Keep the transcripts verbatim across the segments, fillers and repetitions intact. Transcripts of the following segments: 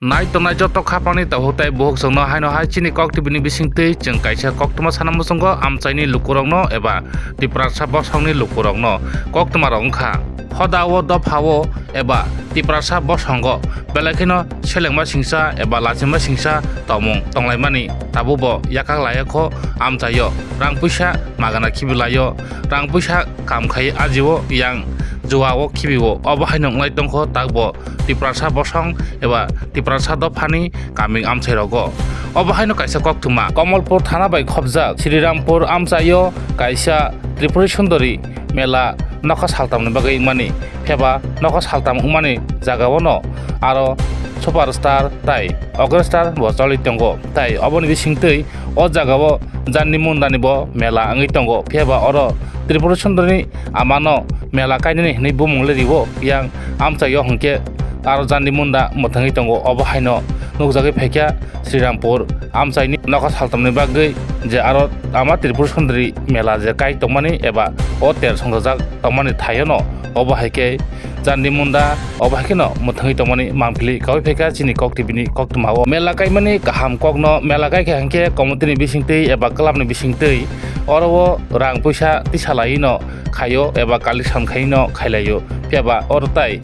Nai tongnai joto khapangni tabuk tei buhuk chwngno haino hai chini kok T V ni bisingtwi chwng kaisa koktwma sana muchungo amchaini lukurokno eba Tiprasa bosongni lukurokno koktwmarok wngkha. Hoda o dopha o eba Tiprasa bosongo belai kheno selengma singsa eba lachima singsa tongmung tonglaimani tabukbo yakak layakho amchaio rang puisa magana khibilaio rang puisa kam khai ajio yang jua o khibio obo haino wnglai tongkho takbo Tiprasa bosong eba Tiprasa dophani kaming amchairogo. Obo haino kaisa koktwma Kamalpur thana bai khopjak Srirampur amchaio kaisa Tripuri Sundari mela nokha saltamni bagwi wngmani phiyaba nokha saltam wngmani jagao no aro superstar tai orchestra bo choli tongo tai oboni bisingtwi o jagao Jandi Mundani bo mela wngwi tongo phiyaba oro Tripuri Sundari amano mela kainani hinwi bumung le rio yang amchaio hwnkhe aro Jandi Munda mwthangwi tongo obo haino nukjagwi phaikha Srirampur amchaini nokha saltamni bagwi je aro ama Tripuri Sundari mela je kai tongmani eba o ter songjak tongmani thaio no obo hai khe Jandi Munda obo hai kheno mwthangwi tongmani mangpili kaui phaikha chini kok T V ni koktwmao. Mela kaimani kaham kokno mela kaikha hinkhe committee ni bisingtwi eba club ni bisingtwi oro o rang puisa tisa laiwi no khaio eba collection khai no khailaio. Phiyaba oro tai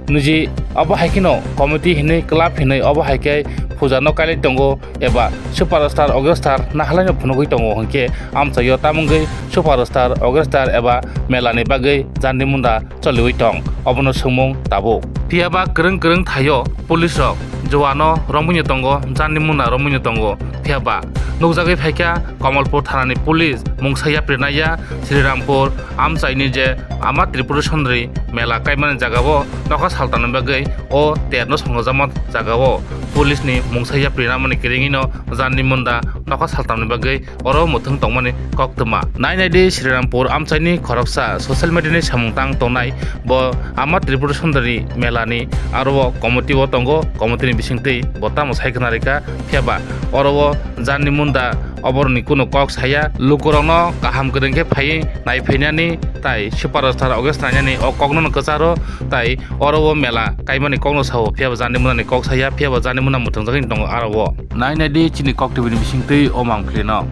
niji obo hai kheno committee hinwi club hinwi obo hai khe puja no kailai tongo eba superstar orchestra nahalai no phunugwi tongo hinkhe amchaio tamungwi superstar orchestra eba mela ni bagwi Jandi Munda choliwi tong, obono swngmung tabuk. Phiyaba kwrwng kwrwng thaio police rok jowano romwino tongo, Jandi Munda romwino tongo. Phiyaba nukjagwi phaikha Kamalpur thanani police mungsa yapri naiya Srirampur amchaini je ama Tripuri Sundari mela kaimani jagao nokha saltamni bagwi o terno songjakma jagao police ni mungsa yapri namani kwrwngwino Jandi Munda nokha saltamni bagwi oro mwthang tongmani koktwma. Nai nai di Srirampur amchaini khoroksa social media ni samung tang tongnai bo ama Tripura Sundari mela ni aro o committee o tongo, committee ni bisingtwi bo tamo sai khna rikha, phiyaba oro o Jandi Munda oboroni kuno kok saya, lukurokno kaham kwrwng khe phaiwi nai phainani tai superstar oge snainani o kokno no kwcharo tai oro o mela kaimani kokno sao, phiyaba Jandi Munda ni kok saya, phiyaba Jandi Munda mwthang jagwi tongo aro o. Nai nai di chini kok T V ni bisingtwi o mang philino.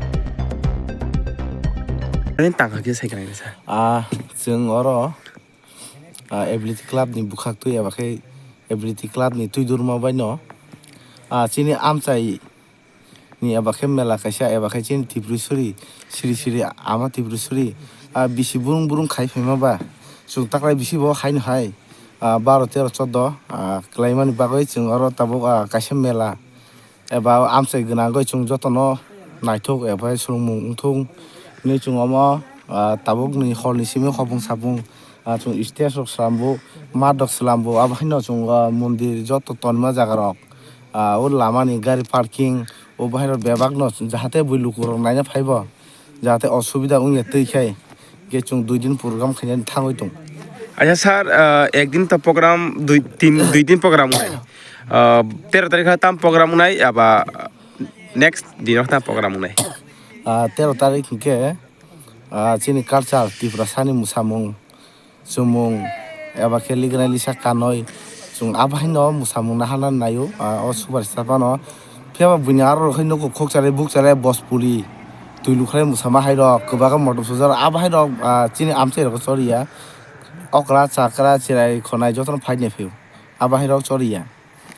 Ani tangkha khe sai kwrwngsa. Ah, chwng oro, ah, Ability Club ni bwkhak twi eba khe Ability Club ni twi durma bai no, ah, chini amchai ni eba khe mela kaisa eba khe chini Tripuri suri, siri siri ama Tripuri suri, ah, bisi burung burung khai phaima ba chwng taklai bisi bo haino hai, ah, baro tero chordo, ah, kwlaimani bagwi chwng oro tabuk, ah, kaisa mela. Eba amchai gwnangwi chwng jotono naithok eba swrwngmung wngthok hinwi chwng omo, ah, tabukni horni simi hopung sapung, ah, chwng stage rok slambo, mat rok slambo, abo haino chwng, ah, mondir joto tonma jaga rok, ah, o lamani gari parking o bahai rok bebak no jahate bui lukurok naina phaibo. Jahate osubida wngya twi khai, khe chwng dui din program khainani thangwi tong. Acha sir, ah, ek din to program, dui, tin, dui din program wngnai. Ah, tero tarikh ha tam program wngnai, aba next din o tam program wngnai. Ah, tero tarikh hinkhe, ah, chini culture Tiprasani mwsamung, chumung, eba khe ligra lisa kanwi chwng abo haino mwsamung naharna naio, ah, o superstar phano. Phiyaba buini aro rok hai nugo khokchari bukchari bospuri twi lukhlai mwsama hai rok kwbakhe motom sujak abo hai rok, ah, chini amchai rok choriya okra chakra chirai khonai jotono phaini phio abo hai rok choriya.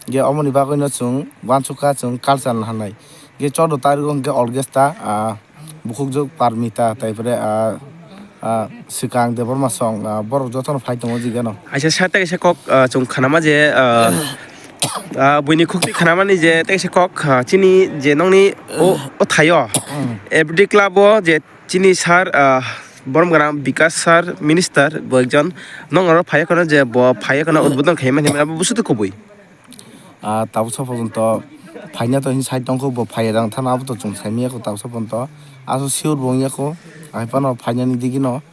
Ge omoni bagwino chwng uansukha chwng culture naharnai. Ge chordo tarikgo hwnkhe orchestra, ah, bukhukjwk Parmita, tai pore, ah, ah, swkang Debbarma song, ah, borok jotono phai tongo jigeno. Aisa sir, tei kaisa kok, ah, chwng khanama je, ah, ah, buini khukti khanamani je tei kaisa kok, ah, chini je nokni o, o thaio, F D club o je chini sir, ah, borom gwnang Bikas sir, minister bo ekjon, nok norok phaiya kheno je bo phaiya kheno udbodon khaimani hwnmani abo busu kubui. Ah, tabuk sa porjonto phaina to hini side tongkho, bo phaiya dang thana abo to chwng saimanya kho tabuk sa porjonto. Aswk sure bo wngya kho, hai phano phainani digino